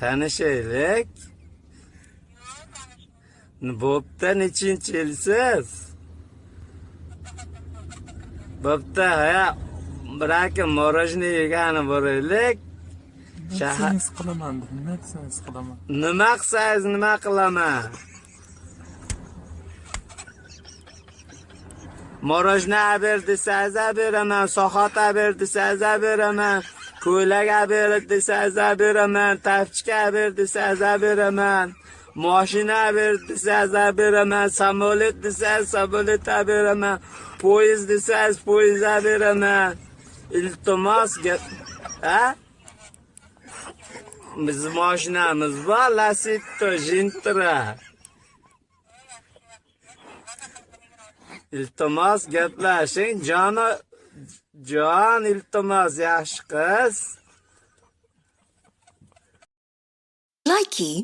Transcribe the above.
Tanishaylik. Bo'pti, nechinchi yilsiz? Bo'pti, ha, bir мороженое yegani boraylik. Nima desangiz qilaman. Nima desangiz qilaman. Nima qilsangiz nima qilaman? Мороженое ber desangiz beraman, soat ber desangiz beraman, ko'ylak ber desangiz beraman, tafchika ber desangiz beraman, moshina ber desangiz beraman, samolyot desangiz samolyot beraman, poyezd desangiz poyezd beraman. Iltimos, ha? Biz moshinamiz bor, Lacetti, Gentra. Iltimos gaplashing, joni jon, iltimos, yaxshi qiz. Likey.